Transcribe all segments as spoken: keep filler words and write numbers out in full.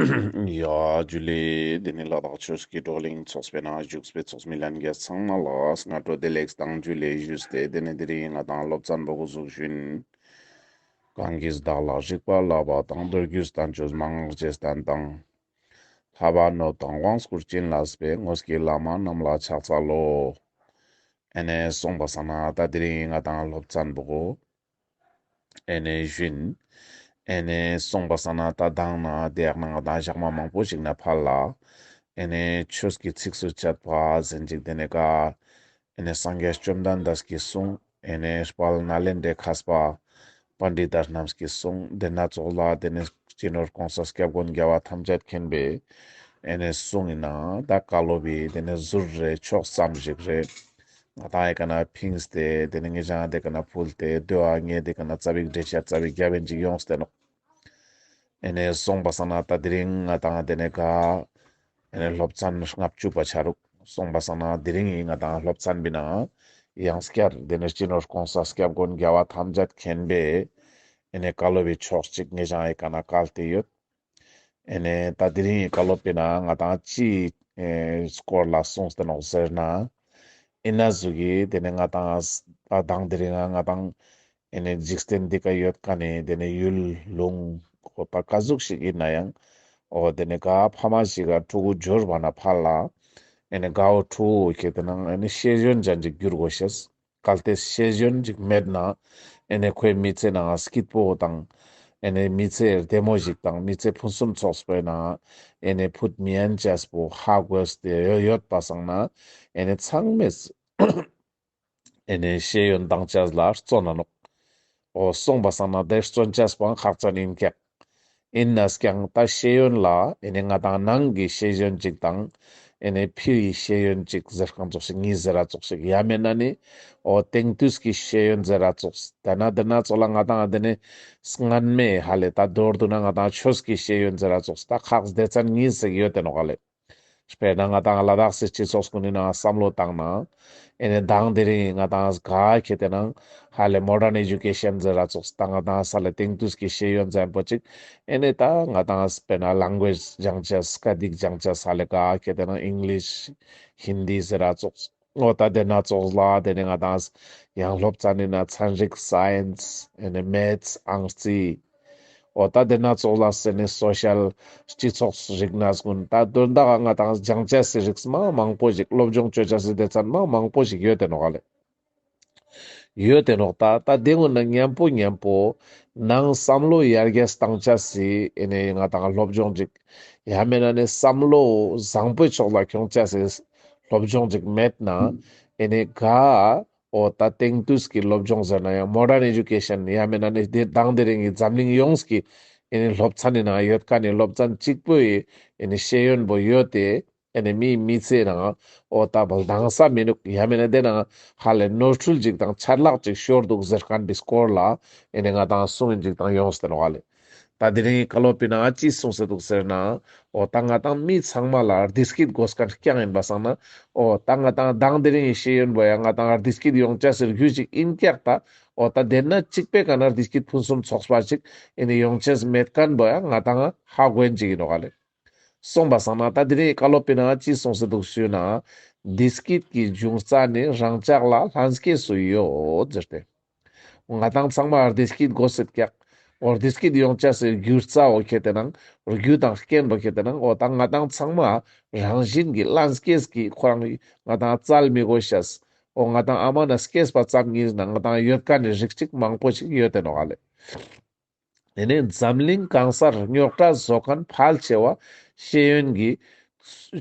ཡ་ཇུ་ལེ། དེ་ནི་ལ་དྭགས་ཆོས་ཀྱི་བགྲོ་གླེང་ཚོགས་པའི་ནང་བཞུགས་པའི་ཚོགས་མི་ལྷན་རྒྱས་ཚང་མ་ལ་སྔ་དྲོ་བདེ་ལེགས་དང་ཇུ་ལེ་ཞུས་ཏེ། དེ་ནི་དེ་རིང་ང་དང་སློབ་ཚན་པོ་གོ་ཟུག་ཞུན། གང་གིས་བདག་ལ་རིག་པ་བསླབ་པ་དང་། མདོ་རྒྱུད་བསྟན་བཅོས་མན་ངག་རྗེས་བསྟན་དང་། ལྷག་པར་ནོད་དང་དབང་བསྐུར་བྱིན་བརླབས་པའི། དངོས་ཀྱི་བླ་མ་རྣམས་ལ་ཕྱག་འཚལ་ལོ། ཨེ་ནེ་སོང་པ་སང་ན་ད་དེ་རིང་ང་དང་སློབ་ཚན་པོ་གོ་ཨེ་ནེ་ཞུན། ཨེ་ནེ་སོང་པ་སང་ན་ད་དང་ན་དེ་ཡག་ན་ང་དང་ཞག་མ་མང་པོ་ཞིག་ན་ཕར་ལ་ཨེ་ནེ་ཆོས་ཀྱི་ཚིགས་སུ་བཅད་པ་ཟེར་ཅིག་དེ་ནེ་ཀ་ཨེ་ནེ་སངས་རྒྱས་བཅོམ་ལྡན་འདས་ཀྱི་གསུང་། ཨེ་ནེ་དཔལ་ནཱ་ལེནྡྲའི་མཁས་པ་པཎྜི་ཏ་རྣམས་ཀྱི་གསུང་། དེ་ན་ཙོགས་ལ་དེ་ནེ་སྤྱི་ནོར་གོང་ས་སྐྱབས་མགོན་རྒྱལ་བ་ཐམས་ཅད་མཁྱེན་པའི་ཨེ་ནེ་གསུང་ཡིན་ན་ད་བཀའ་སློབ་བི་དེ་ནེ་ཟུར་རེ་ཕྱོགས་ཙམ་ཞིག་རེ་ང་དང་ཨེ་ཀ་ན་ཕིངས་ཏེ་དེ་ནེ་ངེ་ཅང་དེ་ཀ་ན་ཕུལ་ཏེ་དེ་བ་ངེ་དེ་ཀ་ན་ཙ་པིག་འགྲེལ་བཤད་ཙ་པིག་རྒྱབ་ཡིན་ཅིག་ཡོངས་ཏེ་ནོག། ཨེ་ནེ་སོང་པ་སང་ན་ད་དེ་རིང་ང་དང་དེ་ནེ་ག་ཨེ་ནེ་སློབ་ཚན་ལྔ་བཅུ་པ་ཆ་རུག། སོང་པ་སང་ན་དེ་རིང་ང་དང་སློབ་ཚན་པི་ན་ཡང་སྐྱར་དེ་ནེ་སྤྱི་ནོར་གོང་ས་སྐྱབས་མགོན་རྒྱལ་བ་ཐམས་ཅད་མཁྱེན་པའི་ཨེ་ནེ་བཀའ་སློབ་བི་ཕྱོགས་ཅིག་ངེ་ཅང་ཨེ་ཀ་ན་བཀལ་ཏེ་ཡོད། ཨེ་ནེ་ད་དེ་རིང་བཀའ་སློབ་པི་ན་ང་དང་ཅི་ཨེ་སྐོར་ལ་གསུངས་ཏེ་ནོག་ཟེར་ན། ཨིན་ན་ཟུག་གི་དེ་ནེ་ང་དང་ད་དང་དེ་རིང་ང་དང་ཨེ་ནེ་འཇིག་རྟེན་འདི་ཀ་ཡོད་ཁན་ནི་དེ་ནེ་ཡུལ་ལུང་འོ་ད་ཀ་ཟུག་ཞིག་ཡིན་ན་ཡང་འོ་དེ་ནེ་ག་ཕ་མ་ཞིག་ག་ཕྲུ་གུ་འབྱོར་བ་ན་ཕར་ལ་ཨེ་ནེ་ག་འོ་ཕྲུ་གུ་ཁེ་དེ་ནང་ཨེ་ནེ་ཤེས་ཡོན་ཅན་ཅིག་འགྱུར་དགོས་ཤེས། གལ་ཏེ་ཤེས་ཡོན་ཅིག་མེད་ན་ཨེ་ནེ་ཁོའི་མི་ཚེ་ནང་སྐྱིད་པོ་དང་ཨེ་ནེ་མི་ཚེ་བདེ་མོ་ཞིག་དང་མི་ཚེ་ཕུན་སུམ་ཚོགས་པོའི་ནང་ཨེ་ནེ་ཕུད་མི་ཉན་ཅེས་པོ་ཧ་གོས་ཏེ་ཡོད་པ་སང་ན་ཨེ་ནེ་ཚང་མས་ཨེ་ནེ་ཤེས་ཡོན་དང་ཅེས་ལ་བརྩོན་ན་ནོག། འོ་སོང་པ་སང་ན་དེ་བརྩོན་ཅེས་པོའང་ཁག་ཅན་ཡིན་ཀྱག། ཡིན་ནས་ཀྱང་ད་ཤེས་ཡོན་ལ་ཨེ་ནེ་ང་དང་ནང་གི་ཤེས་ཡོན་ཅིག་དང་ཨེ་ནེ་ཕྱིའི་ཤེས་ཡོན་ཅིག་ཟེར་ཁན་ཙོགས་ཤིག་གཉིས་ཟེར་ར་ཙོགས་ཤིག་ཡང་མེད་ན་ནི་འོ་དེང་དུས་ཀྱི་ཤེས་ཡོན་ཟེར་ར་ཙོགས་དེ་ན་དེ་ན་ཙོགས་ལ་ང་དང་དེ་ནེ་སྔན་མའི་ཧ་ལེ་ད་མདོར་བསྡུ་ན་ང་དང་ཆོས་ཀྱི་ཤེས་ཡོན་ཟེར་ར་ཙོགས་ད་ཁག་སྡེ་ཚན་གཉིས་ཟེར་ཡོད་དེ་ནོག་ལེ། དཔེར་ན་ང་དང་ལ་དྭགས་སི་སྤྱི་ཚོགས་ཀུན་ནི་ནང་བསམ་བློ་བཏང་ན་ཨེ་ནེ་དང་དེ་རིང་ང་དང་ག་ཁེ་དེ་ནང་ཧ་ལེ་མོ་ཌརན་ཨེ་ཇུ་ཀེ་ཤན་ཟེར་ར་ཙོགས་ད་ང་དང་ས་ལེ་དེང་དུས་ཀྱི་ཤེས་ཡོན་ཟེར་པོ་ཅིག་ཨེ་ནེ་ད་ང་དང་དཔེར་ན་ལེང་གུ་ཨེཇ་སྦྱང་ཅེས་སྐད་ཡིག་སྦྱང་ཅེས་ཧ་ལེ་ག་ཁེ་དེ་ནང་ཨིང་ལིཤ་ཧིན་དི་ཟེར་ར་ཙོགས་འོ་ད་དེ་ན་ཙོགས་ལ་དེ་ནེ་ང་དང་ཡང་སློབ་ཚན་ནི་ན་ཚན་རིག་སའེནས་ཨེ་ནེ་མེཐས་ཨང་རྩིས། འོ་ད་དེ་ན་ཙོགས་ལ་སེ་ནེ་སོ་ཤལ་སྤྱི་ཚོགས་རིག་གནས་ཀུན་ད་དོན་དག་ང་དང་སྦྱང་ཅེས་སི་རིགས་མ་མང་པོ་ཞིག་སློབ་སྦྱོང་ཅོ་ཅེས་སི་སྡེ་ཚན་མ་མང་པོ་ཞིག་ཡོད་དེ་ནོག་ལེ། ཡོད་དེ་ནོག་ད་ད་དེ་ཀུན་ན་མཉམ་པོ་མཉམ་པོ་ནང་བསམ་བློ་ཡར་རྒྱས་བཏང་ཅེས་སི་ཨེ་ནེ་ང་དང་སློབ་སྦྱོང་ཅིག་ཡང་མེད་ན་ནི་བསམ་བློ་བཟང་པོའི་ཕྱོགས་ལ་ཁྱོང་ཅེས་སི་སློབ་སྦྱོང་ཅིག་མེད་ན་ཨེ་ནེ་ག་འོ་ད་དེང་དུས་ཀྱི་སློབ་སྦྱོང་ཟེར་ན་ཡང་མོ་ཌརན་ཨེ་ཇུ་ཀེ་ཤན་ཡང་མེད་ན་ནི་དེ་དང་དེ་རིང་གི་འཛམ་གླིང་ཡོངས་ཀྱི་ཨེ་ནེ་སློབ་ཚན་ནི་ནང་ཡོད་ཁན་ནི་སློབ་ཚན་གཅིག་པོའི་ཨེ་ནེ་ཤེས་ཡོན་པོ་ཡོད་དེ་ཨེ་ནེ་མིའི་མི་ཚེ་ནང་འོ་ད་བལ་དང་ས་མི་ནུག་ཡང་མེད་ན་དེ་ནང་ཧ་ལེ་ནོར་འཁྲུལ་ཅིག་དང་ཆད་ལྷག་ཅིག་ཤོར་འདུག་ཟེར་ཁན་པའི་སྐོར་ལ་ཨེ་ནེ་ང་དང་གསུང་ཡིན་ཅིག་དང་ཡོངས་ཏེ་ནོག་ལེ། ད་དེ་རིང་བཀའ་སློབ་པི་ནང་ཅི་གསུངས་སེ་འདུག་ཟེར་ན། འོ་ད་ང་དང་མི་ཚང་མ་ལ་བདེ་སྐྱིད་དགོས་ཁན་རྐྱང་ཡིན་པ་སང་ན། འོ་ད་ང་དང་དང་དེ་རིང་གི་ཤེས་ཡོན་པོ་ཡང་ང་དང་བདེ་སྐྱིད་ཡོང་ཅེས་སི་རྒྱུ་ཅིག་ཡིན་ཀྱག་ད། འོ་ད་དེ་ན་གཅིག་པའི་ཀ་ན་བདེ་སྐྱིད་ཕུན་སུམ་ཚོགས་པ་ཅིག་ཨེ་ནེ་ཡོང་ཅེས་མེད་ཁན་པོ་ཡང་ང་དང་ཧ་གོ་ཡིན་ཅིག་ཡིན་ནོག་ལེ། སོང་པ་སང་ན་ད་དེ་རིང་བཀའ་སློབ་པི་ནང་ཅི་གསུངས་སེ་འདུག་ཞུས་ན། བདེ་སྐྱིད་ཀྱི་འབྱུང་རྩ་ནི་རང་ཅག་ལ་ལྷན་སྐྱེས་སུ་ཡོད་ཟེར་ཏེ། ང་དང་ཚང་མ་བདེ་སྐྱིད་དགོས་སེད་ཀྱག། འོ་བདེ་སྐྱིད་ཡོང་ཅེས་སི་རྒྱུ་རྩ་འོ་ཁེ་དེ་ནང་རྒྱུ་དང་རྐྱེན་པོ་ཁེ་དེ་ནང་འོ་ད་ང་དང་ཚང་མ་རང་བཞིན་གྱི་ལྷན་སྐྱེས་ཀྱི་ཁོ་རང་ང་དང་བཙལ་མི་དགོས་ཤེས། འོ་ང་དང་ཨ་མ་ན་སྐྱེས་པ་ཙམ་ཉིད་ན་ང་དང་ཡོད་ཁན་ནི་རིགས་ཅིག་མང་པོ་ཞིག་ཡོད་དེ་ནོག་ལེ། དེ་ནེ་འཛམ་གླིང་གང་སར་རྙོག་དྲ་བཟོ་ཁན་ཕལ་ཆེ་བ་ཤེས་ཡོན་གྱི་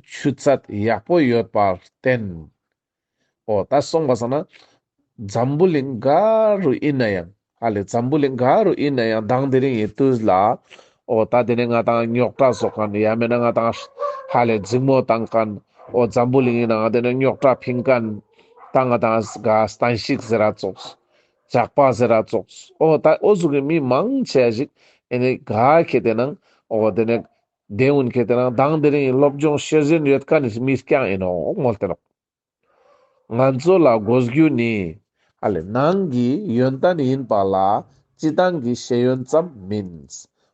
ཆུ་ཚད་ཡག་པོ་ཡོད་པར་བརྟེན། འོ་ད་སོང་པ་སང་ན་འཛམ་བུ་གླིང་ག་རུ་ཡིན་ན་ཡང་ཧ་ལེ་འཛམ་བུ་གླིང་ག་རུ་ཡིན་ན་ཡང་དང་དེ་རིང་གི་དུས་ལ་འོ་ད་དེ་ནེ་ང་དང་རྙོག་དྲ་བཟོ་ཁན་ཡང་མེད་ན་ང་དང་ཧ་ལེ་འཛིང་མོ་བཏང་ཁན་འོ་འཛམ་བུ་གླིང་གི་ནང་དེ་ནེ་རྙོག་དྲ་ཕིང་ཁན་ད་ང་དང་ག་བསྟན་བཤིག་ཟེར་ར་ཙོགས། ཇག་པ་ཟེར་ར་ཙོགས། འོ་ད་འོ་ཟུག་གི་མི་མང་ཆེ་ཞིག་ཨེ་ནེ་ག་ཁེ་དེ་ནང་འོ་དེ་ནེ་དེ་ཀུན་ཁེ་དེ་ནང་དང་དེ་རིང་སློབ་སྦྱོང་ཤེས་ཡོན་ཡོད་ཁན་ནི་མི་རྐྱང་ཡིན་ནོག་མོལ་ཏེ་ནོག། ང་ཚོ་ལ་དགོས་རྒྱུ་ནི་ཨ་ལེ་ནང་གི་ཡོན་ཏན་ཡིན་པ་ལ་སྤྱི་བཏང་གི་ཤེས་ཡོན་ཙམ་མིན།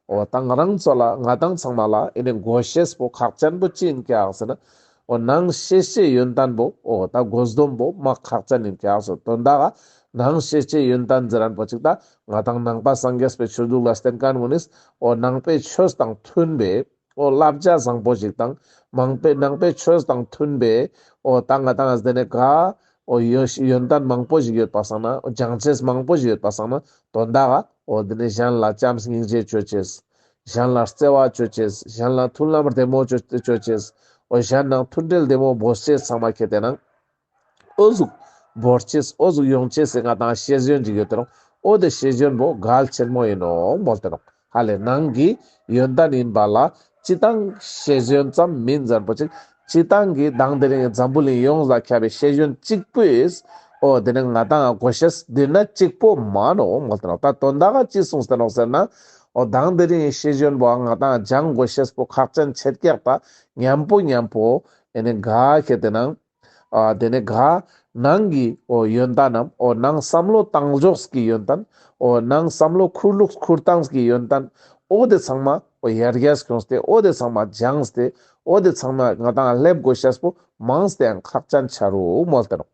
འོ་ད་ང་རང་ཚོ་ལ་ང་དང་ཚང་མ་ལ་ཨེ་ནི་དགོས་ཤེས་པོ་ཁག་ཅན་པོ་ཅི་ཡིན་ཀྱག་ཟེར་ན། འོ་ནང་ཤེས་བྱའི་ཡོན་ཏན་པོ་འོ་ད་དགོས་འདོད་པོ་མ་ཁག་ཅན་ཡིན་ཀྱག་ཟེར། དོན་དག་ག་ནང་ཤེས་བྱའི་ཡོན་ཏན་ཟེར་མཁན་པོ་ཅིག་ད་ང་དང་ནང་པ་སངས་རྒྱས་པའི་ཆོས་ལུགས་ལ་བརྟེན་མཁན་གུན་ནིས་འོ་ནང་པའི་ཆོས་དང་མཐུན་པའི་འོ་བསླབ་བྱ་བཟང་པོ་ཞིག་དང་མང་པའི་ནང་པའི་ཆོས་དང་མཐུན་པའི་འོ་ད་ང་དང་ཨ་དེ་ནས་ག་འོ་ཡོན་ཡོན་ཏན་མང་པོ་ཞིག་ཡོད་པ་སང་ན་འོ་སྦྱང་ཅེས་མང་པོ་ཞིག་ཡོད་པ་སང་ན་དོན་དག་ག་འོ་དེ་ནས་གཞན་ལ་བྱམས་སྙིང་རྗེ་ཅོ་ཅེས། གཞན་ལ་བརྩེ་བ་ཅོ་ཅེས། གཞན་ལ་མཐུན་ལམ་བདེ་མོ་ཅོ་ཅོ་ཅེས། འོ་གཞན་ནང་མཐུན་འབྲེལ་བདེ་མོ་བོར་ཅེས་ཚང་མ་ཁེ་ཏེ་ནང་འོ་ཟུག་བོར་ཅེས་འོ་ཟུག་ཡོང་ཅེས་སི་ང་དང་ཤེས་ཡོན་ཅིག་ཡོད་དེ་རུང་འོ་དེ་ཤེས་ཡོན་པོ་གལ་ཆེན་མོ་ཡིན་ནོག་མོལ་ཏེ་ནོག། ཧ་ལེ་ནང་གི་ཡོན་ཏན་ཡིན་པ་ལ་སྤྱི་བཏང་ཤེས་ཡོན་ཙམ་མིན་ཟེར་པོ་ཅིག་སྤྱི་བཏང་གི་དང་དེ་རིང་འཛམ་བུ་གླིང་ཡོངས་ལ་ཁྱབ་པའི་ཤེས་ཡོན་གཅིག་པོས་འོ་དེ་ནི་ང་དང་དགོས་ཤེས་དེ་ན་གཅིག་པོ་མ་ནོག་མོལ་ཏེ་ནོག། ད་དོན་དག་ག་ཅི་གསུངས་ཏེ་ནོག་ཟེར་ན། འོ་དང་དེ་རིང་ཤེས་ཡོན་པོ་ང་དང་སྦྱང་དགོས་ཤེས་པོ་ཁག་ཅན་ཆེད་ཀྱག་ད་མཉམ་པོ་མཉམ་པོ་ཨེ་ནི་ག་ཁེ་ཏེ་ནང་ཨ་དེ་ནས་ག་ནང་གི་འོ་ཡོན་ཏན་ནམ་འོ་ནང་བསམ་བློ་བཏང་ཕྱོགས་ཀྱི་ཡོན་ཏན། འོ་ནང་བསམ་བློ་ཁུར་ལུགས་ཁུར་སྟངས་ཀྱི་ཡོན་ཏན། འོ་དེ་ཚང་མ་འོ་ཡར་རྒྱས་ཁྱོངས་ཏེ་འོ་དེ་ཚང་མ་སྦྱངས་ཏེ་འོ་དེ་ཚང་མ་ང་དང་སླེབས་དགོས་ཤེས་པོ་མངས་ཏེ་ཡང་ཁག་ཅན་ཆ་རུག་མོལ་ཏེ་ནོག།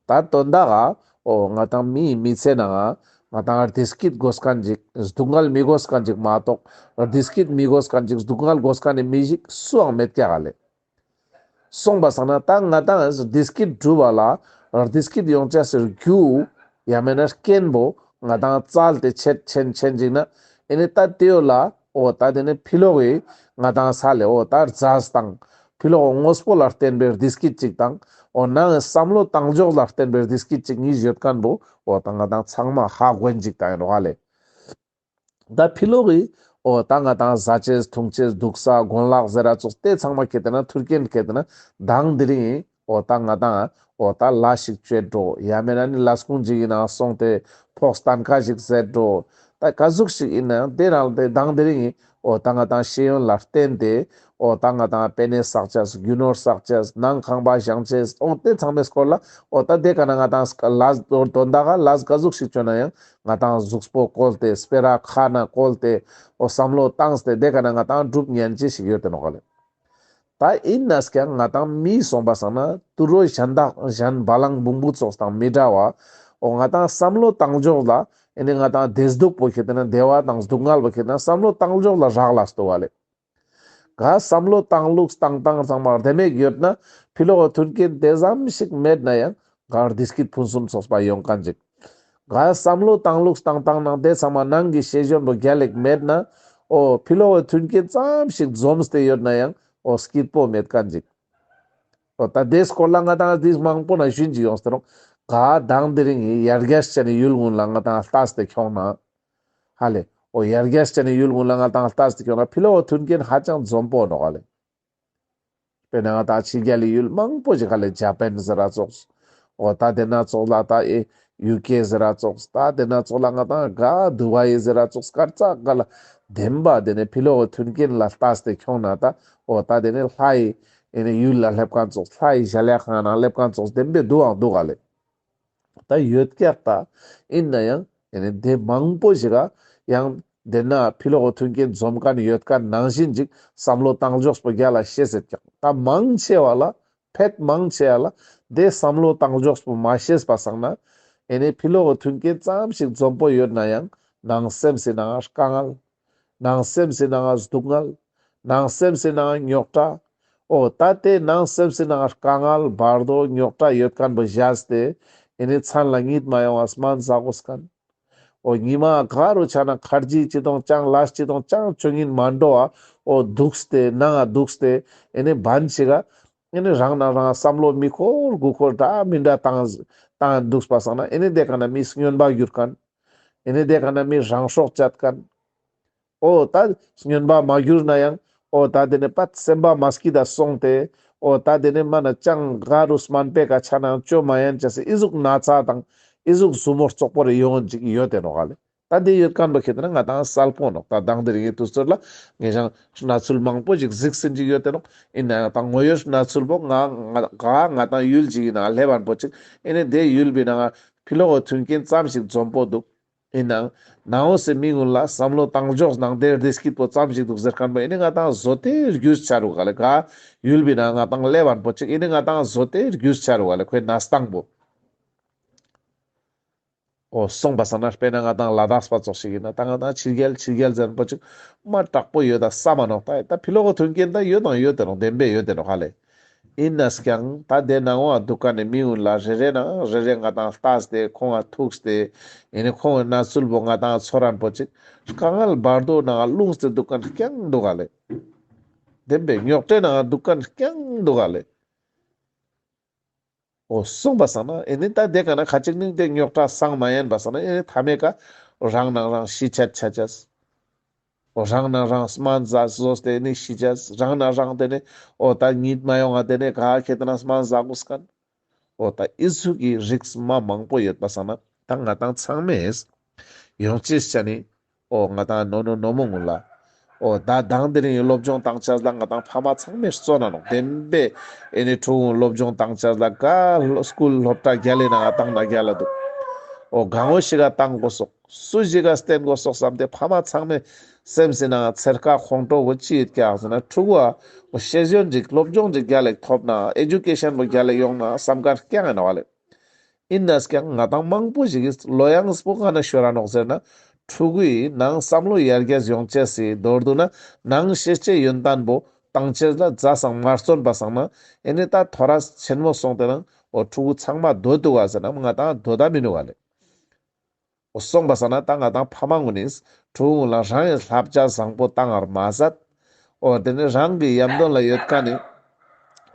ད་དོན་དག་ག་འོ་ང་དང་མིའི་མི་ཚེ་ནང་ང་དང་བདེ་སྐྱིད་དགོས་མཁན་ཅིག་སྡུག་བསྔལ་མི་དགོས་མཁན་ཅིག་མ་གཏོགས་བདེ་སྐྱིད་མི་དགོས་མཁན་ཅིག་སྡུག་བསྔལ་དགོས་མཁན་ནི་མི་ཞིག་སུའང་མེད་ཀྱག་ལེ། སོང་པ་སང་ན་ད་ང་དང་བདེ་སྐྱིད་སྒྲུབ་པ་ལ་བདེ་སྐྱིད་ཡོང་ཅེས་སི་རྒྱུ་ཡང་མེད་ན་རྐྱེན་པོ་ང་དང་བཙལ་ཏེ་ཆེད་ཆེན་ཆེན་ཅིག་ན་ཨེ་ནི་ད་དེ་ཡོད་ལ་འོ་ད་དེ་ནི་ཕི་ལོག་གི་ང་དང་ས་ལེ་འོ་ད་རྫས་དང་ཕི་ལོག་གི་དངོས་པོ་ལ་བརྟེན་པའི་བདེ་སྐྱིད་ཅིག་དང་འོ་ནང་བསམ་བློ་བཏང་ཕྱོགས་ལ་བརྟེན་པའི་བདེ་སྐྱིད་ཅིག་གཉིས་ཡོད་མཁན་པོ་འོ་ད་ང་དང་ཚང་མ་ཧ་གོ་ཡིན་ཅིག་ད་ཡིན་ནོག་ལེ། ད་ཕི་ལོག་གི་འོ་ད་ང་དང་ཟ་ཅེས་འཐུང་ཅེས་འདུག་ས་གོན་ལག་ཟེར་ར་ཙོགས་དེ་ཚང་མ་ཁེ་ཏེ་ན་མཐུན་རྐྱེན་ཁེ་ཏེ་ན་དང་དེ་རིང་འོ་ད་ང་དང་འོ་ད་ལས་ཤིག་བཅོས་འགྲོ་ཡང་མེད་ན་ནི་ལས་ཁུངས་ཅིག་གི་ནང་སོང་སྟེ་ཕོགས་སྟན་ཁ་ཞིག་ཟེར་འགྲོ། ད་ག་ཟུག་ཞིག་ཡིན་ན་དེ་རང་དེ་དང་དེ་རིང་འོ་ད་ང་དང་ཤེས་ཡོན་ལ་བརྟེན་ཏེ་འོ་ད་ང་དང་པེ་ནེ་བསགས་ཅེས་རྒྱུ་ནོར་བསགས་ཅེས་ནང་ཁང་པ་བཞེངས་ཅེས་འོ་དེ་ཚང་མའི་སྐོར་ལ་འོ་ད་དེ་ག་ན་ང་དང་ལས་དོན་དག་ག་ལས་ག་ཟུག་ཞིག་བཅོས་ན་ཡང་ང་དང་གཟུགས་པོ་བཀོལ་ཏེ་སྤེ་ར་ཁ་ན་བཀོལ་ཏེ་འོ་བསམ་བློ་བཏང་སྟེ་དེ་ག་ན་ང་དང་སྒྲུབ་ཉན་ཅེས་ཞིག་ཡོད་དེ་ནོག་ལེ། ད་ཡིན་ན་ཀྱང་ང་དང་མི་སོང་པ་སང་ན་དུད་འགྲོ་གཞན་དག་གཞན་བ་ལང་བོང་བུ་ཙོགས་དང་མི་འདྲ་བ་འོ་ང་དང་བསམ་བློ་བཏང་ཕྱོགས་ལ་ཨེ་ནི་ང་དང་བདེ་སྡུག་པོ་ཁེ་ཏེ་ན་བདེ་བ་དང་སྡུག་བསྔལ་པོ་ཁེ་ཏེ་ན་བསམ་བློ་བཏང་ཕྱོགས་ལ་རག་ལས་ཏེ་ནོག་ལེ། ག་བསམ་བློ་བཏང་ལུགས་བཏང་སྟངས་ཚང་མ་བདེ་མོ་ཡོད་ན་ཕི་ལོག་གི་མཐུན་རྐྱེན་དེ་ཙམ་ཞིག་མེད་ན་ཡང་ག་བདེ་སྐྱིད་ཕུན་སུམ་ཚོགས་པ་ཡོང་མཁན་ཅིག། ག་བསམ་བློ་བཏང་ལུགས་བཏང་སྟངས་ནང་དེ་ཚང་མ་ནང་གི་ཤེས་ཡོན་པོ་རྒྱལ་ལེགས་མེད་ན་འོ་ཕི་ལོག་གི་མཐུན་རྐྱེན་ཙམ་ཞིག་འཛོམས་ཏེ་ཡོད་ན་ཡང་འོ་སྐྱིད་པོ་མེད་མཁན་ཅིག། འོ་ད་དེ་སྐོར་ལ་ང་དང་དེ་མང་པོ་ན་ཞུན་ཅིག་ཡོངས་ཏེ་རུང་ག་དང་དེ་རིང་ཡར་རྒྱས་ཅན་ནི་ཡུལ་གུན་ལ་ང་དང་ལྟས་ཏེ་ཁྱོང་ན། ཧ་ལེ། འོ་ཡར་རྒྱས་ཅན་ནི་ཡུལ་གུན་ལ་ང་དང་ལྟས་ཏེ་ཁྱོང་ན་ཕི་ལོག་གི་མཐུན་རྐྱེན་ཧ་ཅང་འཛོམས་པོ་ནོག་ཧ་ལེ། དཔེར་ན་ང་དང་ཕྱི་རྒྱལ་ལི་ཡུལ་མང་པོ་ཞིག་ཧ་ལེ་ཇ་པན་ཟེར་ར་ཙོགས། འོ་ད་དེ་ན་ཙོགས་ལ་ད་ཨེ་ཡུ་ཀེ་ཟེར་ར་ཙོགས། ད་དེ་ན་ཙོགས་ལ་ང་དང་ག་དུ་བའི་ཟེར་ར་ཙོགས་སྐར་ཙག་ག་ལ་བདེན་པ་དེ་ནི་ཕི་ལོག་གི་མཐུན་རྐྱེན་ལ་ལྟས་ཏེ་ཁྱོང་ན་ད་འོ་ད་དེ་ནི་ལྷའི་ཨེ་ནི་ཡུལ་ལ་སླེབས་མཁན་ཙོགས་ལྷའི་གཞལ་ཡས་ཁང་ནང་སླེབས་མཁན་ཙོགས་བདེན་པའི་འདུག་ཨང་འདུག་ཧ་ལེ། ད་ཡོད་ཀྱག་ད། ཡིན་ན་ཡང་ཨེ་ནི་དེ་མང་པོ་ཞིག་ག་ཡང་དེ་ན་ཕི་ལོག་གི་མཐུན་རྐྱེན་འཛོམས་མཁན་ཡོད་མཁན་ནང་བཞིན་ཅིག་བསམ་བློ་བཏང་ཕྱོགས་པོ་རྒྱལ་ལ་ཤེས་ཟེར་ཀྱག། ད་མང་ཆེ་བ་ལ་ཕེད་མང་ཆེ་བ་ལ་དེ་བསམ་བློ་བཏང་ཕྱོགས་པོ་མ་ཤེས་པ་སང་ན་ཨེ་ནི་ཕི་ལོག་གི་མཐུན་རྐྱེན་ཙམ་ཞིག་འཛོམས་པོ་ཡོད་ན་ཡང་ནང་སེམས་སི་ནང་དཀའ་ངལ། ནང་སེམས་སི་ནང་ང་སྡུག་བསྔལ། ནང་སེམས་སི་ནང་ང་རྙོག་དྲ། འོ་ད་དེ་ནང་སེམས་སི་ནང་ང་དཀའ་ངལ་བར་དོ་རྙོག་དྲ་ཡོད་མཁན་པོ་བཞག་སྟེ་ཨེ་ནི་མཚན་ལ་གཉིད་མ་ཡོང་བ་སྨན་ཟ་དགོས་མཁན། འོ་ཉི་མ་ག་རུ་ཆ་ན་ཁར་ཇི་ཅི་དང་ཅང་ལས་ཅི་དང་ཅང་ཆོ་ཉིན་མ་འགྲོ་བ་འོ་འདུག་སྟེ་ནང་ང་འདུག་སྟེ་ཨེ་ནི་བན་ཞིག་ག་ཨེ་ནི་རང་ན་རང་བསམ་བློ་མི་འཁོར་དགུ་འཁོར་འདྲ་མི་འདྲ་བཏང་བཏང་འདུག་པ་སང་ན་ཨེ་ནི་དེ་ག་ན་མི་སྨྱོན་པ་གྱུར་མཁན། ཨེ་ནི་དེ་ག་ན་མི་རང་སྲོག་བཅད་མཁན། འོ་ད་སྨྱོན་པ་མ་གྱུར་ན་ཡང་འོ་ད་དེ་ནི་པད་སེམས་པ་མ་སྐྱིད་ད་སོང་སྟེ་འོ་ད་དེ་ནི་མ་ན་ཅང་ག་རུ་སྨན་པའི་ཀ་ཆ་ནང་བཅོ་མ་ཡན་ཅེས་སི་ཨི་ཟུག་ན་ཚ་དང་ཨི་ཟུག་ཟུར་མོ་རྩོག་པོ་རེ་ཡོང་ཅིག་ཡོད་དེ་ནོག་ཧ་ལེ། ད་དེ་ཡོད་མཁན་པོ་ཁེ་ཏེ་ན་ང་དང་གསལ་པོ་ནོག། ད་དང་དེ་རིང་གི་དུས་ཚོད་ལ་ངེད་ཅག་གནས་ཚུལ་མང་པོ་ཞིག་གཟིགས་ཟིན་ཅིག་ཡོད་དེ་ནོག། ཡིན་ན་ཡང་ད་ངོ་ཡོད་གནས་ཚུལ་པོ་ང་ང་ག་ང་དང་ཡུལ་ཅིག་གི་ནང་སླེབས་པ་པོ་ཅིག་ཨེ་ནི་དེ་ཡུལ་པའི་ནང་ཕི་ལོག་གི་མཐུན་རྐྱེན་ཙམ་ཞིག་འཛོམས་པོ་འདུག། ཨིན་ནའང་ནང་འོ་སེ་མི་གུན་ལ་བསམ་བློ་བཏང་ཕྱོགས་ནང་དེ་བདེ་སྐྱིད་པོ་ཙམ་ཞིག་འདུག་ཟེར་མཁན་པོ་ཨེ་ནི་ང་ཏང་བཟོ་སྟེ་རྒྱུས་ཆ་རུག་ག་ལེ། ག་ཡུལ་བི་ནང་ང་ཏང་སླེབས་པ་པོ་ཅིག་ཨེ་ནི་ང་ཏང་བཟོ་སྟེ་རྒྱུས་ཆ་རུག་ག་ལེ། ཁོའི་གནས་སྟངས་པོ། འོ་སོང་པ་སང་ན་དཔེར་ན་ང་ཏང་ལ་དྭགས་པ་ཙོགས་ཤིག་ཨིན་ན་ད་ང་ཏང་ཕྱི་རྒྱལ་ཕྱི་རྒྱལ་ཟེར་པོ་ཅིག་མ་དྲག་པོ་ཡོད་ད་བསམ་མ་ནོག་ད་ད་ཕི་ལོག་གི་མཐུན་རྐྱེན་ད་ཡོད་དང་ཡོད་དེ་ནོག་བདེན་པའི་ཡོད་དེ་ནོག་ཧ་ལེ། ཨིན་ནའང་ད་དེ་ནང་འོ་འདུག་མཁན་ནི་མི་གུན་ལ་རེ་རེ་ནང་རེ་རེ་ང་ཏང་ལྟས་ཏེ་ཁོང་ང་ཐུགས་ཏེ་ཨེ་ནི་ཁོང་གི་གནས་ཚུལ་པོ་ང་ཏང་ཚོར་རན་པོ་ཅིག་དཀའ་ངལ་བར་དོ་ནང་ལྷུང་སྟེ་འདུག་མཁན་རྐྱང་འདུག་ག་ལེ། བདེན་པའི་རྙོག་དྲའི་ནང་འདུག་མཁན་རྐྱང་འདུག་ག་ལེ། འོ་སོང་པ་སང་ན་ཨེ་ནི་ད་དེ་ག་ན་ཁ་ཅིག་ནི་དེ་རྙོག་དྲ་སང་མ་ཡན་པ་སང་ན་ཨེ་ནི་མཐའ་མའི་ཀ་རང་ནང་རང་ཤི་ཆད་ཆ་ཆས། འོ་རང་ནང་རང་སྨན་ཟ་ཟོས་ཏེ་ནི་ཤི་ཆས། རང་ནང་རང་དེ་ནི་འོ་ད་ཉིད་མ་ཡོང་ང་དེ་ནི་ག་ཁེ་ཏེ་ན་སྨན་ཟ་དགོས་མཁན། འོ་ད་ཨི་ཟུག་གི་རིགས་མ་མང་པོ་ཡོད་པ་སང་ན་ད་ང་ཏང་ཚང་མས་ཡོང་ཅེས་ཆ་ནི། འོ་ང་ཏང་ནོ་ནོ་ནོ་མོ་གུན་ལ། འོ་ད་དང་དེ་རིང་སློབ་སྦྱོང་བཏང་ཆས་ལ་ང་ཏང་ཕ་མ་ཚང་མས་བརྩོན་ན་ནོག་བདེན་པའི་ཨེ་ནི་ཕྲུ་གུ་སློབ་སྦྱོང་བཏང་ཆས་ལ་ག་སྐུལ་སློབ་གྲྭ་རྒྱལ་ལི་ནང་བཏང་ན་རྒྱལ་ལ་འདུག་འོ་གང་འོ་ཞིག་ག་བཏང་དགོས་སོག་སུ་ཞིག་ག་བསྟེན་དགོས་སོག་བསམ་སྟེ་ཕ་མ་ཚང་མས་སེམས་སི་ནང་ཚེར་ཁ་ཁོང་ཁྲོ་བོ་ཅི་ཡོད་ཀྱག་ཟེར་ན་ཕྲུ་གུ་འ་འོ་ཤེས་ཡོན་ཅིག་སློབ་སྦྱོང་ཅིག་རྒྱལ་ལ་ཐོབ་ན་ཨེ་ཇུ་ཀེ་ཤན་པོ་རྒྱལ་ལ་ཡོང་ན་བསམ་མཁན་རྐྱང་ཨིན་ནོག་ལེ། ཨིན་ནའང་ང་ཏང་མང་པོ་ཞིག་གིས་ལོ་ཡང་སྤོ་ག་ན་ཤོར་ར་ནོག་ཟེར་ན། ཕྲུ་གུའི་ནང་བསམ་བློ་ཡར་རྒྱས་ཡོང་ཅེས་སི་མདོར་བསྡུ་ན་ནང་ཤེས་བྱའི་ཡོན་ཏན་པོ་བཏང་ཅེས་ལ་མཛའ་སང་མ་བརྩོན་པ་སང་ན་ཨེ་ནི་ད་ཐོ་རས་ཆེན་མོ་སོང་སྟེ་ན་འོ་ཕྲུ་གུ་ཚང་མ་སྡོད་འདུག་ག་ཟེར་ན་ང་ཏང་སྡོད་ད་མི་ནུག་ག་ལེ། འོ་སོང་པ་སང་ན་ད་ང་ཏང་ཕ་མ་གུན་ནི་ཕྲུ་གུ་གུན་ལ་རང་ཡང་བསླབ་བྱ་བཟང་པོ་བཏང་བར་མ་ཟད། འོ་དེ་ནི་རང་གི་ཡམ་དོན་ལ་ཡོད་མཁན་ནི།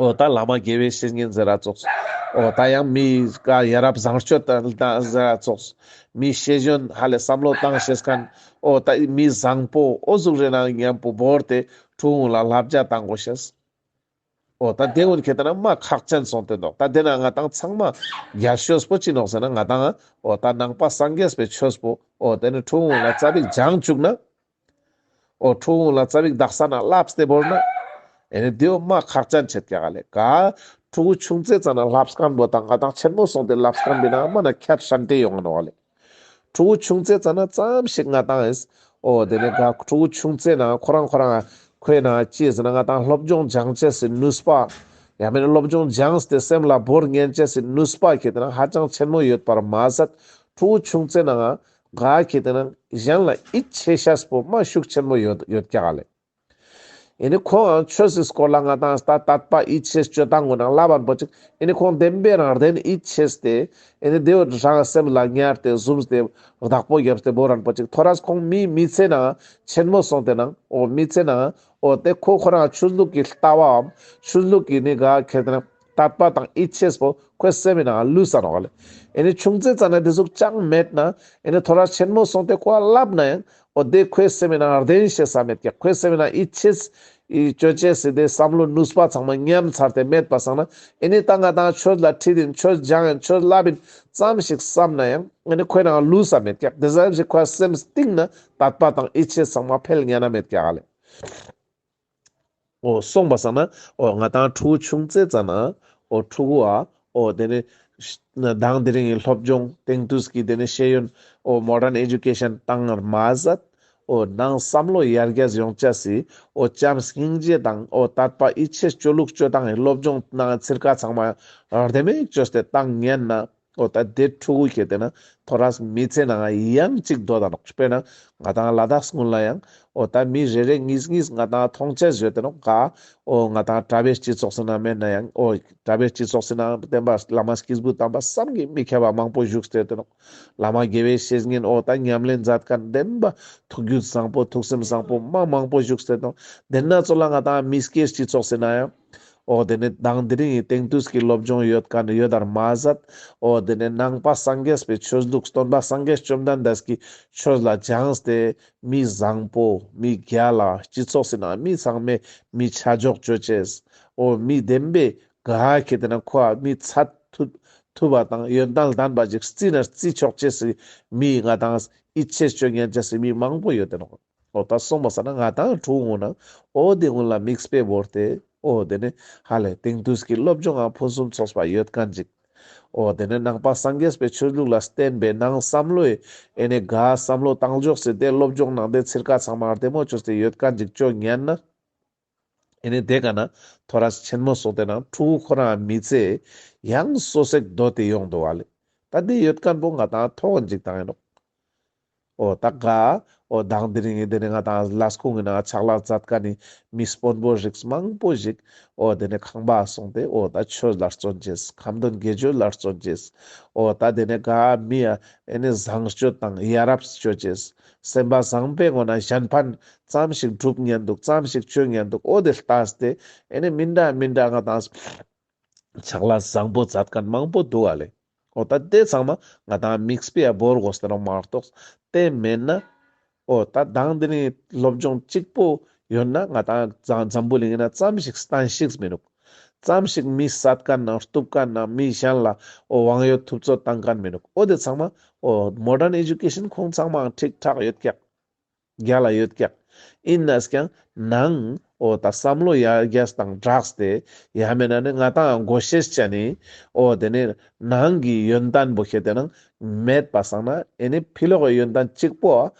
འོ་ད་བླ་མ་དགེ་བའི་བཤེས་གཉེན་ཟེར་ར་ཙོགས། འོ་ད་ཡང་མི་ཀ་ཡ་རབས་བཟང་སྤྱོད་དང་ཟེར་ར་ཙོགས། མི་ཤེས་ཡོན་ཧ་ལས་བསམ་བློ་བཏང་ཤེས་མཁན། འོ་ད་མི་བཟང་པོ་འོ་ཟུག་རེ་ནང་མཉམ་པོ་བོར་ཏེ་ཕྲུ་གུ་གུན་ལ་བསླབ་བྱ་བཏང་དགོས་ཤེས། འོ་ད་དེ་གུན་ཁེ་ཏེ་ན་མ་ཁག་ཅན་སོང་སྟེ་ནོག་ད་དེ་ན་ང་ཏང་ཚང་མ་རྒྱལ་ཤོས་པོ་ཅི་ནོག་ཟེར་ན་ང་ཏང་འོ་ད་ནང་པ་སངས་རྒྱས་པའི་ཆོས་པོ་འོ་དེ་ནི་ཕྲུ་གུ་གུན་ལ་ཙ་པིག་སྦྱང་བཅུག་ན། འོ་ཕྲུ་གུ་གུན་ལ་ཙ་པིག་དག་ས་ན་བསླབས་ཏེ་བོར་ན། ཨེ་ནི་དེའོ་མ་ཁག་ཅན་ཆེད་ཀྱག་ལེ། ག་ཕྲུ་གུ་ཆུང་ཙེ་ཙ་ན་བསླབས་མཁན་པོ་དང་ང་ཏང་ཆེན་མོ་སོང་སྟེ་བསླབས་མཁན་པོའི་ནང་མ་ན་ཁྱད་ཧྲན་ཏེ་ཡོང་ང་ནོག་ལེ། ཕྲུ་གུ་ཆུང་ཙེ་ཙ་ན་ཙམ་ཞིག་ང་ཏང་ཨེས། འོ་དེ་ནས་ག་ཕྲུ་གུ་ཆུང་ཙེ་ན་ཁོ་རང་ཁོ་རང་ཁོའི་ནང་ཅི་ཟེར་ན་ང་ཏང་སློབ་སྦྱོང་སྦྱང་ཅེས་སི་ནུས་པ། ཡང་མེད་ན་སློབ་སྦྱོང་སྦྱངས་ཏེ་སེམས་ལ་བོར་ཉན་ཅེས་སི་ནུས་པ་ཁེ་ཏེ་ན་ཧ་ཅང་ཆེན་མོ་ཡོད་པར་མ་ཟད། ཕྲུ་གུ་ཆུང་ཙེ་ན་ང་ག་ཁེ་ཏེ་ན་གཞན་ལ་ཡིད་ཆེས་ཤེས་པོ་མ་ཤུགས་ཆེན་མོ་ཡོད་ཡོད་ཀྱག་ལེ། ཨེ་ནི་ཁོང་ཆོས་སི་སྐོར་ལ་ང་ཏང་ད་དད་པ་ཡིད་ཆེས་སྤྱོད་སྟངས་གུན་ནང་བསླབ་པ་པོ་ཅིག་ཨེ་ནི་ཁོང་བདེན་པའི་རང་བདེན་ཡིད་ཆེས་ཏེ་ཨེ་ནི་དེ་བོ་རང་སེམས་ལ་ཉར་ཏེ་ཟུམས་ཏེ་བདག་པོ་བརྒྱབ་སྟེ་བོར་རན་པོ་ཅིག་ཐོ་རས་ཁོང་མི་མི་ཚེ་ནང་ཆེན་མོ་སོང་སྟེ་ནང་འོ་མི་ཚེ་ནང་འོ་དེ་ཁོ་ཁོ་རང་ཆོས་ལུགས་ཀྱི་ལྟ་བའམ་ཆོས་ལུགས་ཀྱི་ནི་ག་ཁེ་ཏེ་ན་དད་པ་དང་ཡིད་ཆེས་པོ་ཁོའི་སེམས་ནང་ལུས་ས་ནོག་ལེ། ཨེ་ནི་ཆུང་ཙེ་ཙ་ན་དེ་ཟུག་ཅང་མེད་ན་ཨེ་ནི་ཐོ་རས་ཆེན་མོ་སོང་སྟེ་ཁོ་བསླབ་ན་ཡང་འོ་དེ་ཁོའི་སེམས་ནང་བདེན་ཤེས་ས་མེད་ཀྱག་ཁོའི་སེམས་ནང་ཡིད་ཆེས་ཡིད་ཆེས་ཅོ་ཅེས་སི་དེ་བསམ་བློ་ནུས་པ་ཚང་མ་ཉམས་ཚར་ཏེ་མེད་པ་སང་ན་ཨེ་ནི་ད་ང་ཏང་ཆོས་ལ་ཁྲིད་ཡིན་ཆོས་སྦྱང་ཡིན་ཆོས་བསླབ་ཡིན་ཙམ་ཞིག་བསམ་ན་ཡང་ཨེ་ནི་ཁོའི་ནང་ལུས་ས་མེད་ཀྱག་དེ་ཙམ་ཞིག་ཁོའི་སེམས་གཏིང་ན་དད་པ་དང་ཡིད་ཆེས་ཚང་མ་འཕེལ་ཉན་ན་མེད་ཀྱག་ལེ། འོ་སོང་པ་སང་ན་འོ་ང་ཏང་ཕྲུ་གུ་ཆུང་ཙེ་ཙ་ན་འོ་ཕྲུ་གུ་འ་འོ་དེ་ནི་དང་དེ་རིང་གི་སློབ་སྦྱོང་དེང་དུས་ཀྱི་དེ་ནི་ཤེས་ཡོན་འོ་མོ་ཌན་ཨེ་ཇུ་ཀེ་ཤན་བཏང་བར་མ་ཟད་འོ་ནང་བསམ་བློ་ཡར་རྒྱས་ཡོང་ཅེས་སི་འོ་བྱམས་སྙིང་རྗེ་དང་འོ་དད་པ་ཡིད་ཆེས་སྤྱོད་ལུགས་སྤྱོད་སྟངས་ཀྱི་སློབ་སྦྱོང་ནང་ཚིར་ཀ་ཚང་མ་བདེ་མོ་ཅོས་ཏེ་བཏང་ཉན་ན། འོ་ད་དེ་ཕྲུ་གུ་ཁེ་ཏེ་ན་ཐོ་རས་མི་ཚེ་ནང་ཡང་ཅིག་སྡོད་ད་ནོག་དཔེར་ན་ང་ཏང་ལ་དྭགས་སྔོན་ལ་ཡང་འོ་ད་མི་རེ་རེ་གཉིས་གཉིས་ང་ཏང་མཐོང་ཆེས་ཡོད་དེ་ནོག་ག་འོ་ང་ཏང་གྲྭ་པའི་སྤྱི་ཚོགས་སི་ནང་མེད་ན་ཡང་འོ་གྲྭ་པའི་སྤྱི་ཚོགས་སི་ནང་བསྟན་པ་བླ་མ་སྐྱེས་བུ་དམ་པ་བསམ་གྱིས་མི་ཁྱབ་པ་མང་པོ་བཞུགས་ཏེ་ཡོད་དེ་ནོག་བླ་མ་དགེ་བའི་བཤེས་གཉེན་འོ་ད་ཉམས་ལེན་མཛད་མཁན་བདེན་པ་ཐུགས་རྒྱུད་བཟང་པོ་ཐུགས་སེམས་བཟང་པོ་མ་མང་པོ་བཞུགས་ཏེ་ཡོད་དེ་ནོག་དེ་ན་ཚོ་ལ་ང་ཏང་མི་སྐྱའི་སྤྱི་ཚོགས་སི་ནང་ཡང་འོ་དེ་ནས་དང་དེ་རིང་གི་དེང་དུས་ཀྱི་སློབ་སྦྱོང་ཡོད་མཁན་ཡོད་དར་མ་ཟད། འོ་དེ་ནས་ནང་པ་སངས་རྒྱས་པའི་ཆོས་ལུགས་སྟོན་པ་སངས་རྒྱས་བཅོམ་ལྡན་འདས་ཀྱི་ཆོས་ལ་སྦྱངས་ཏེ་མི་བཟང་པོ་མི་རྒྱལ་ལ་སྤྱི་ཚོགས་སི་ནང་མི་ཚང་མས་མི་ཆ་འཇོག་བཅོ་ཅེས། འོ་མི་བདེན་པའི་ག་ཁེ་ཏེ་ན་ཁོ་མི་ཚད་ཐུབ་ཐུབ་པ་དང་ཡོན་ཏན་ལྡན་པ་ཅིག་རྩི་ན་རྩི་ཆོག་ཅེས་སི་མི་ང་ཏང་ཡིད་ཆེས་བཅོ་ཉན་ཅེས་སི་མི་མང་པོ་ཡོད་དེ་ནོག་འོ་ད་སོང་པ་སང་ན་ང་ཏང་ཕྲུ་གུ་ནང་འོ་དེ་གུན་ལ་དམིགས་པའི་བོར་ཏེ་འོ་དེ་ནི་ཧ་ལས་དེང་དུས་ཀྱི་སློབ་སྦྱོང་ང་ཕུན་སུམ་ཚོགས་པ་ཡོད་མཁན་ཅིག་འོ་དེ་ནས་ནང་པ་སངས་རྒྱས་པའི་ཆོས་ལུགས་ལ་བརྟེན་པའི་ནང་བསམ་བློའི་ཨེ་ནས་ག་བསམ་བློ་བཏང་ཕྱོགས་སི་དེ་སློབ་སྦྱོང་ནང་དེ་ཚིར་ཀ་ཚང་མ་བདེ་མོ་བཅོས་ཏེ་ཡོད་མཁན་ཅིག་བཅོ་ཉན་ན། ཨེ་ནས་དེ་ག་ན་ཐོ་རས་ཆེན་མོ་སོགས་དེ་ནང་ཕྲུ་གུ་ཁོ་རང་མི་ཚེ་ཡང་སོ་སེག་སྡོད་དེ་ཡོང་འདུག་བ་ལེ། ད་དེ་ཡོད་མཁན་པོ་ང་དང་ཐོག་ཅིག་བཏང་ཡིན་ནོག་འོ་ད་ག་འོ་དང་དེ་རིང་དེ་ནས་ང་དང་ལས་ཁུངས་ཀྱི་ནང་ཕྱག་ལས་མཛད་མཁན་ནི་མི་དཔོན་པོ་རིགས་མང་པོ་ཞིག་འོ་དེ་ནས་ཁང་པ་སོང་སྟེ་འོ་ད་ཆོས་ལ་བརྩོན་ཅེས། ཁ་འདོན་དགེ་སྦྱོར་ལ་བརྩོན་ཅེས། འོ་ད་དེ་ནས་ག་མི་ཡ་ཨེ་ནས་བཟང་སྤྱོད་དང་ཡ་རབས་སྤྱོད་ཅེས། སེམས་པ་བཟང་པོའི་ངོ་ན་གཞན་ཕན་ཙམ་ཞིག་སྒྲུབ་ཉན་འདུག་ཙམ་ཞིག་བཅོ་ཉན་འདུག་འོ་དེ་ལྟས་ཏེ་ཨེ་ནས་མི་འདྲ་མི་འདྲ་ང་དང་ཕྱག་ལས་བཟང་པོ་མཛད་མཁན་མང་པོ་འདུག་བ་ལེ། འོ་ད་དེ་ཚང་མ་ང་དང་མིག་དཔེ་ཡ་བོར་དགོས་ཏེ་རང་མ་གཏོགས་དེ་མེད་ན། འོ་ད་དང་དེ་ནི་སློབ་སྦྱོང་གཅིག་པོ་ཡོད་ན་ང་དང་འཛམ་འཛམ་བུ་གླིང་ན་ཙམ་ཞིག་བསྟན་ཤེས་མི་འདུག་ཙམ་ཞིག་མི་བསད་མཁན་ནང་གཏུབ་མཁན་ནང་མི་གཞན་ལ་འོ་དབང་ཡོད་ཐུབ་ཚོད་བཏང་མཁན་མི་འདུག་འོ་དེ་ཚང་མ་འོ་མོ་ཌརན་ཨེ་ཇུ་ཀེ་ཤན་ཁོང་ཚང་མའང་ཁྲིག་ཁྲག་ཡོད་ཀྱག་རྒྱལ་ལ་ཡོད་ཀྱག་ཡིན་ནས་ཀྱང་ནང་འོ་ད་བསམ་བློ་ཡར་རྒྱས་དང་སྦྲགས་ཏེ་ཡང་མེད་ན་ནི་ང་དང་དགོས་ཤེས་ཅན་ནི་འོ་དེ་ནི་ནང་གི་ཡོན་ཏན་པོ་ཁྱེད་དེ་ནང་མེད་པ་སང་ན་ཨེ་ནི་ཕི་ལོག་གི་ཡོན་ཏན་གཅིག་པོ་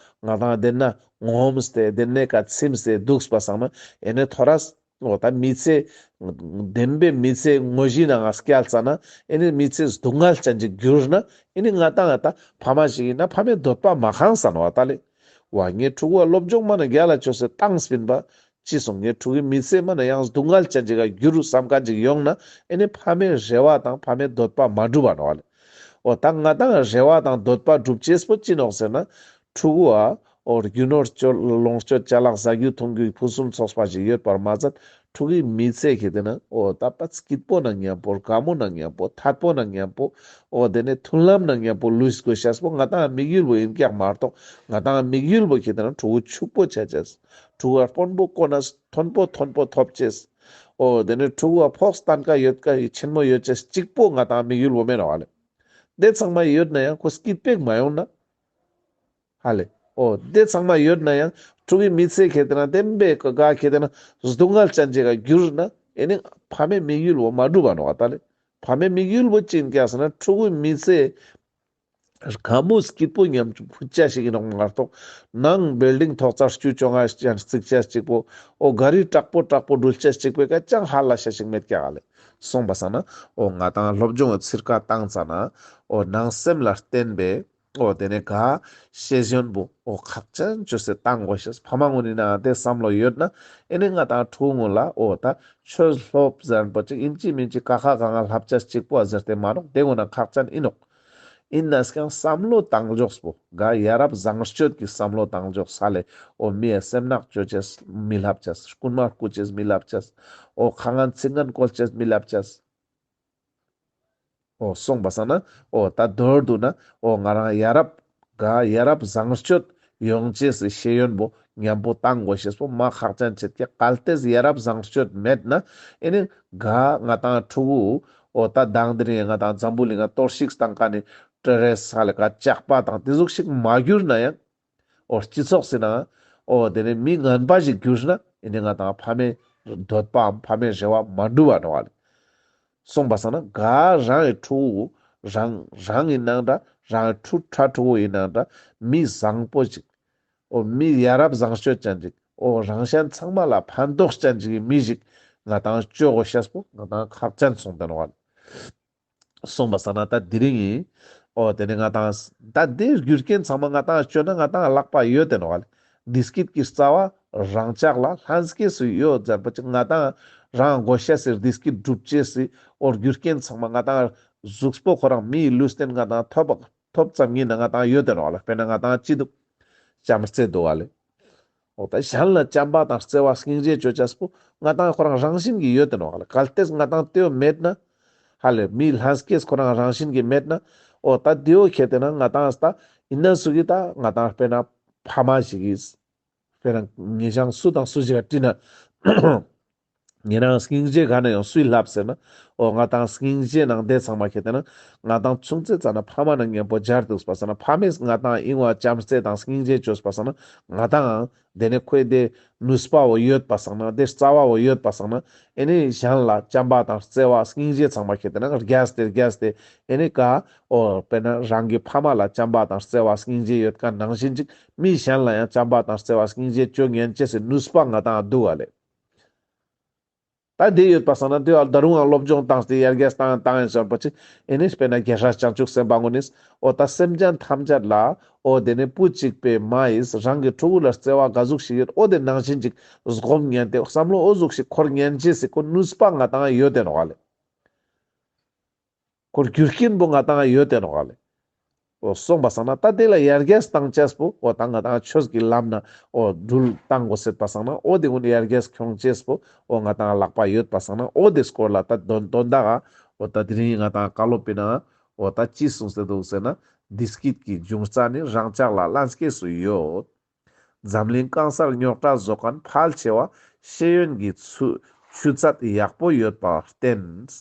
ང་དང་དེ་ན་ངོམས་ཏེ་དེ་ནས་ཀ་ཚིམས་ཏེ་འདུག་པ་སང་ན་ཨེ་ནི་ཐོ་རས་འོ་ད་མི་ཚེ་བདེན་པའི་མི་ཚེ་དངོས་གཞི་ནང་ང་སྐྱལ་ཙ་ན་ཨེ་ནི་མི་ཚེ་སྡུག་བསྔལ་ཅན་ཅིག་གྱུར་ན་ཨེ་ནི་ང་དང་ད་ཕ་མ་ཞིག་ཡིན་ན་ཕ་མའི་འདོད་པ་མ་ཁེངས་ས་ནོག་ད་ལེ། ཝ་ངའི་ཕྲུ་གུ་བ་སློབ་སྦྱོང་མ་ན་རྒྱལ་ལ་བཅོས་སེ་བཏང་སྤིན་པ། ཅི་སོང་ངའི་ཕྲུ་གུའི་མི་ཚེ་མ་ན་ཡང་སྡུག་བསྔལ་ཅན་ཅིག་ག་འགྱུར་བསམ་མཁན་ཅིག་ཡོང་ན་ཨེ་ནི་ཕ་མའི་རེ་བ་དང་ཕ་མའི་འདོད་པ་མ་འགྲུབ་པ་ནོག་ལེ། འོ་ད་ང་དང་རེ་བ་དང་འདོད་པ་འགྲུབ་ཅེས་པོ་ཅི་ནོག་ཟེར་ན། ཕྲུ་གུ་བ་འོ་རྒྱུ་ནོར་ལོངས་སྤྱོད་ཅ་ལག་ཟ་རྒྱུ་འཐུང་རྒྱུའི་ཕུན་སུམ་ཚོགས་པ་ཞིག་ཡོད་པར་མ་ཟད། ཕྲུ་གུའི་མི་ཚེ་ཁེ་ཏེ་ན་འོ་ད་པ་སྐྱིད་པོ་ནང་མཉམ་པོ་དགའ་མོ་ནང་མཉམ་པོ་ཐད་པོ་ནང་མཉམ་པོ་འོ་དེ་ནས་མཐུན་ལམ་ནང་མཉམ་པོ་ལུས་དགོས་ཤེས་པོ་ང་དང་དམིགས་ཡུལ་བོ་ཡིན་ཀྱག་མ་གཏོགས་ང་དང་དམིགས་ཡུལ་བོ་ཁེ་ཏེ་ན་ཕྲུ་གུ་ཕྱུག་པོ་ཆ་ཅེས། ཕྲུ་གུ་དཔོན་པོ་ཀོ་ན་མཐོན་པོ་མཐོན་པོ་ཐོབ་ཅེས། འོ་དེ་ནས་ཕྲུ་གུ་ཕོགས་སྟན་ཀ་ཡོད་ཀ་ཆེན་མོ་ཡོད་ཅེས་གཅིག་པོ་ང་དང་དམིགས་ཡུལ་བོ་མེད་ནོག་ལེ། དེ་ཚང་མ་ཡོད་ན་ཡང་ཁོ་སྐྱིད་པོ་མ་ཡོང་ན། ཧ་ལེ། འོ་དེ་ཚང་མ་ཡོད་ན་ཡང་ཕྲུ་གུའི་མི་ཚེ་ཁེ་ཏེ་ན་བདེན་པའི་ག་ཁེ་ཏེ་ན་སྡུག་བསྔལ་ཅན་ཅིག་ག་འགྱུར་ན་ཨེ་ནི་ཕ་མའི་དམིགས་ཡུལ་བོ་མ་འགྲུབ་པ་ནོག་ད་ལེ། ཕ་མའི་དམིགས་ཡུལ་བོ་ཅི་ཡིན་ཀྱག་ཟེར་ན་ཕྲུ་གུའི་མི་ཚེ་དགའ་མོ་སྐྱིད་པོ་མཉམ་ཕུད་ཅེས་ཞིག་ཡིན་ནོག་མ་གཏོགས་ནང་བིལ་ཌིང་ཐོག་ཚར་བཅུ་བཅོ་ལྔ་ཅན་རྩིག་ཅེས་གཅིག་པོ་འོ་ག་རི་དྲག་པོ་དྲག་པོ་འགྲུལ་ཅེས་གཅིག་པོའི་ཀ་ཅང་ཧ་ལ་ཤ་ཞིག་མེད་ཀྱག་ལེ། སོང་པ་སང་ན་འོ་ང་དང་སློབ་སྦྱོང་གི་ཚིར་ཀ་བཏང་ཙ་ན་འོ་ནང་སེམས་ལ་བརྟེན་པའི་འོ་དེ་ནས་ག་ཤེས་ཡོན་པོ་འོ་ཁག་ཅན་བཅོས་སེ་བཏང་དགོས་ཤེས་ཕ་མ་ངོ་ནི་ན་དེ་བསམ་བློ་ཡོད་ན་ཨེ་ནི་ང་དང་ཕྲུ་གུ་ངོ་ལ་འོ་ད་ཆོས་སློབ་ཟེར་པོ་ཅིག་ཡིན་ཅི་མིན་ཅི་ཀ་ཁ་ག་ང་ལྷབ་ཅེས་གཅིག་པོ་ཟེར་ཏེ་མ་ནོག་དེ་ངོ་ན་ཁག་ཅན་ཡིན་ནོག་ཡིན་ནས་ཀྱང་བསམ་བློ་བཏང་ཕྱོགས་པོ་ག་ཡ་རབས་བཟང་སྤྱོད་ཀྱི་བསམ་བློ་བཏང་ཕྱོགས་ས་ལེ། འོ་མི་ཡ་སེམས་ནག་བཅོ་ཅེས་མི་ལྷབ་ཅེས། རྐུན་མ་རྐུ་ཅེས་མི་ལྷབ་ཅེས། འོ་ཁ་ངན་ཚིག་ངན་བཀོལ་ཅེས་མི་ལྷབ་ཅེས། འོ་སོང་པ་སང་ན་འོ་ད་མདོར་བསྡུ་ན་འོ་ང་རང་ཡ་རབས་ག་ཡ་རབས་བཟང་སྤྱོད་ཡོང་ཅེས་སི་ཤེས་ཡོན་པོ་མཉམ་པོ་བཏང་དགོས་ཤེས་པོ་མ་ཁག་ཅན་ཆེད་ཀྱི་གལ་ཏེ་ཡ་རབས་བཟང་སྤྱོད་མེད་ན་ཨེ་ནི་ག་ང་དང་ཕྲུ་གུ་འོ་ད་དང་དེ་རིང་ང་དང་འཛམ་བུ་གླིང་ང་གཏོར་བཤིག་བཏང་མཁན་ནི་ཊེ་རེ་རིསི་ཧ་ལེ་ག་ཇག་པ་དང་དེ་ཟུག་ཞིག་མ་གྱུར་ན་ཡང་འོ་སྤྱི་ཚོགས་སི་ནང་འོ་དེ་ནས་མི་ངན་པ་ཞིག་གྱུར་ན་ཨེ་ནི་ང་དང་ཕ་མའི་འདོད་པའམ་ཕ་མའི་རེ་བ་མ་འགྲུབ་པ་ནོག་ལེ། སོང་པ་སང་ན་ག་རང་གི་ཕྲུ་གུ་རང་རང་ཡིན་ནའང་འདྲ་རང་གི་ཕྲུ་ཕྲུ་གུ་ཡིན་ནའང་འདྲ་མི་བཟང་པོ་ཅིག་འོ་མི་ཡ་རབས་བཟང་སྤྱོད་ཅན་ཅིག་འོ་རང་གཞན་ཚང་མ་ལ་ཕན་ཐོགས་ཅན་ཅིག་གི་མི་ཞིག་ང་དང་བཅོ་དགོས་ཤེས་པོ་ང་དང་ཁག་ཅན་སོང་དེ་ནོག་ལེ། སོང་པ་སང་ན་ད་དེ་རིང་ཡིན། འོ་དེ་ནས་ང་དང་ད་དེ་རྒྱུ་རྐྱེན་ཚང་མ་ང་དང་བཅོས་ན་ང་དང་ལག་པ་ཡོད་དེ་ནོག་ལེ། བདེ་སྐྱིད་ཀྱི་རྩ་བ་རང་ཅག་ལ་ལྷན་སྐྱེས་སུ་ཡོད་ཟེར་པ་ཅིག་ང་དང་རང་དགོས་ཤེས་སི་བདེ་སྐྱིད་སྒྲུབ་ཅེས་སི་འོ་རྒྱུ་རྐྱེན་ཚང་མ་ང་དང་གཟུགས་པོ་ཁོ་རང་མིའི་ལུས་རྟེན་ང་དང་ཐོབ་ཐོབ་ཙམ་ཡིན་ན་ང་དང་ཡོད་དེ་ནོག་ལེ། དཔེར་ན་ང་དང་སྐྱིད་སྡུག་བྱམས་བརྩེ་འདུག་ག་ལེ། འོ་ད་གཞན་ལ་བྱམས་པ་དང་བརྩེ་བ་སྙིང་རྗེ་བཅོ་ཅེས་པོ་ང་དང་ཁོ་རང་རང་བཞིན་གྱིས་ཡོད་དེ་ནོག་ལེ། གལ་ཏེ་ང་དང་དེ་བོ་མེད་ན་ཧ་ལེ་མིའི་ལྷན་སྐྱེས་ཁོ་རང་རང་བཞིན་གྱིས་མེད་ན་འོ་ད་དེ་བོ་ཁྱེད་དེ་ན་ང་དང་ད་ཡིན་ན་སུ་གི་ད་ང་དང་དཔེར་ན་ཕ་མ་ཞིག་གིས་དཔེར་ན་ཉེ་ཞང་སུ་དང་སུ་ཞིག་ག་དྲིས་ན། ཉེ་རང་སྙིང་རྗེ་ག་ན་ཡང་སུས་ལྷབ་ཟེར་ན། འོ་ང་ཏང་སྙིང་རྗེ་ནང་དེ་ཚང་མ་ཁྱེར་ཏེ་ན་ང་ཏང་ཆུང་ཙེ་ཙ་ན་ཕ་མ་ནང་མཉམ་པོ་སྦྱར་འདུག་པ་སང་ན་ཕ་མས་ང་ཏང་ཨིན་བ་བྱམས་བརྩེ་དང་སྙིང་རྗེ་བཅོས་པ་སང་ན་ང་ཏང་དེ་ནས་ཁོའི་དེ་ནུས་པ་བོ་ཡོད་པ་སང་ན་དེ་རྩ་བ་བོ་ཡོད་པ་སང་ན་ཨེ་ནི་གཞན་ལ་བྱམས་པ་དང་བརྩེ་བ་སྙིང་རྗེ་ཚང་མ་ཁྱེར་ཏེ་ན་རྒྱས་ཏེ་རྒྱས་ཏེ་ཨེ་ནི་ཀ་འོ་དཔེར་ན་རང་གི་ཕ་མ་ལ་བྱམས་པ་དང་བརྩེ་བ་སྙིང་རྗེ་ཡོད་ཀ་ནང་བཞིན་ཅིག་མི་གཞན་ལ་ཡང་བྱམས་པ་དང་བརྩེ་བ་སྙིང་རྗེ་བཅོ་ཉན་ཅེས་སི་ནུས་པ་ང་ཏང་འདུག་ག་ལེ། ད་དེ་ཡོད་པ་སང་ན་དེ་བ་ད་རུང་ཡང་སློབ་སྦྱོང་བཏང་སྟེ་ཡར་རྒྱས་བཏང་བཏང་ཡིན་ཟེར་བ་ཅིག་ཨེ་ནི་དཔེར་ན་རྒྱལ་སྲས་བྱང་ཆུབ་སེམས་དཔའ་ངོ་ནིས་འོ་ད་སེམས་ཅན་ཐམས་ཅད་ལ་འོ་དེ་ནི་བུ་གཅིག་པའི་མ་ཡིས་རང་གི་ཕྲུ་གུ་ལ་བརྩེ་བ་ག་ཟུག་ཞིག་ཡོད་འོ་དེ་ནང་བཞིན་ཅིག་སྒོམ་ཉན་ཏེ་བསམ་བློ་འོ་ཟུག་ཞིག་འཁོར་ཉན་ཅེས་སི་ཁོ་ནུས་པ་ང་ཏང་ཡོད་དེ་ནོག་ལེ། ཁོ་རྒྱུ་རྐྱེན་པོ་ང་ཏང་ཡོད་དེ་ནོག་ལེ། འོ་སོང་པ་སང་ན་ད་དེ་ལ་ཡར་རྒྱས་བཏང་ཅེས་པོ་འོ་ད་ང་ཏང་ཆོས་ཀྱི་ལམ་ན་འོ་འགྲུལ་བཏང་དགོས་ཟེར་པ་སང་ན་འོ་དེ་ཀུན་ཡར་རྒྱས་ཁྱོང་ཅེས་པོ་འོ་ང་ཏང་ལག་པ་ཡོད་པ་སང་ན་འོ་དེ་སྐོར་ལ་ད་དོན་དོན་དག་ག་འོ་ད་དེ་རིང་ང་ཏང་བཀའ་སློབ་པའི་ནང་འོ་ད་ཅི་གསུངས་ཏེ་འདུག་ཟེར་ན། བདེ་སྐྱིད་ཀྱི་འབྱུང་རྩ་ནི་རང་ཅག་ལ་ལྷན་སྐྱེས་སུ་ཡོད། འཛམ་གླིང་གང་སར་རྙོག་དྲ་བཟོ་མཁན་ཕལ་ཆེ་བ་ཤེས་ཡོན་གྱི་ཆུ་ཆུ་ཚད་ཡག་པོ་ཡོད་པར་བརྟེན།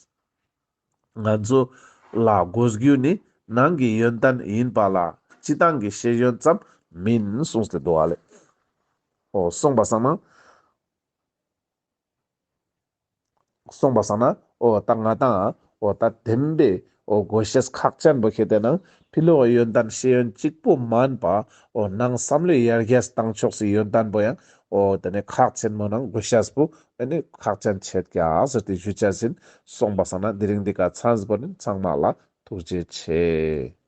ང་ཚོ་ལ་དགོས་རྒྱུ་ནི་ནང་གི་ཡོན་ཏན་ཡིན་པ་ལ་སྤྱི་བཏང་གི་ཤེས་ཡོན་ཙམ་མིན་གསུངས་ཏེ་འདུག་ཨ་ལེ། འོ་སོང་པ་སང་ན། སོང་པ་སང་ན་འོ་ད་ང་ཏང་འོ་ད་བདེན་པའི་འོ་དགོས་ཤེས་ཁག་ཅན་པོ་ཁྱེར་ཏེ་ན་ཕི་ལོག་ཡོན་ཏན་ཤེས་ཡོན་གཅིག་པོ་མན་པ་འོ་ནང་བསམ་བློའི་ཡར་རྒྱས་བཏང་ཕྱོགས་སི་ཡོན་ཏན་པོ་ཡང་འོ་དེ་ནི་ཁག་ཆེན་མོ་ནང་དགོས་ཤེས་པོ་དེ་ནི་ཁག་ཅན་ཆེད་ཀྱག་ཟེར་ཏེ་ཞུ་ཅེས་ཡིན། སོང་པ་སང་ན་དེ་རིང་འདི་ཀ་ཚང་པོ་ནི་ཚང་མ་ལ་ཐུགས་རྗེ་ཆེ།